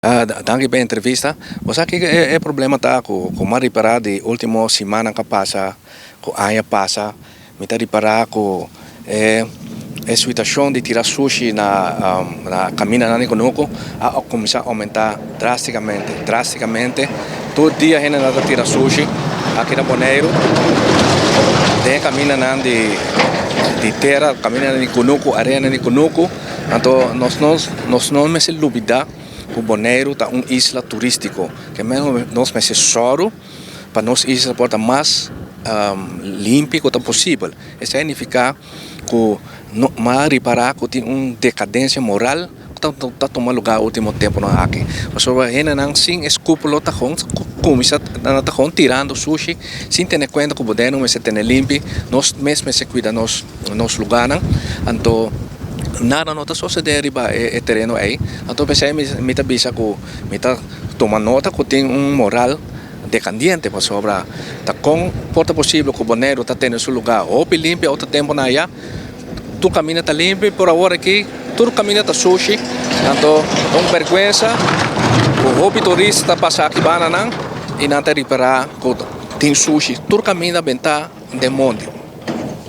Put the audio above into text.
Danki pa e entrevista. Bo sa kiko e problema ta ku ku mi a ripará di ultimo simannan ku a pasa, ku aña pasa, mi ta ripará ku e e situashon di tira sushi na na kamindanan di kunuku a kuminsá oumentá drástikamente, drástikamente. Tur dia hendenan ta tira sushi aki na Boneiru den e kamindanan di di tera, kamindanan di kunuku, areanan di kunuku. Anto nos nos no mester lubidá ku Boneiru ta un isla turístiko. Ke men nos mester sòru pa nos isla por ta mas limpi ku ta posibel. Esei nifiká ku no mas ripará ku tin un dekadensia moral ku ta tuma lugá último tempunan aki. Pasobra hendenan sin eskúpulo ta kon kuminsá nan ta kon tirando sushi sin tene kuenta ku Boneiru mester tene limpi, nos mes mester kuida nos. nos lugarnan, anto nada no ta sosode riba e tereno ey, anto p'esey mi ta bisa cu mi ta tuma nota cu tin un moral decandiente pasobra ta con por ta posibel cu Boneiru ta tene su lugar hopi limpio otro temponan aya tur caminda ta limpio pero awor aki tur caminda ta sushi, anto ta un berguensa cu hopi turista ta pasa aki banda nan y nan ta ripara cu tin sushi tur caminda benta den monte.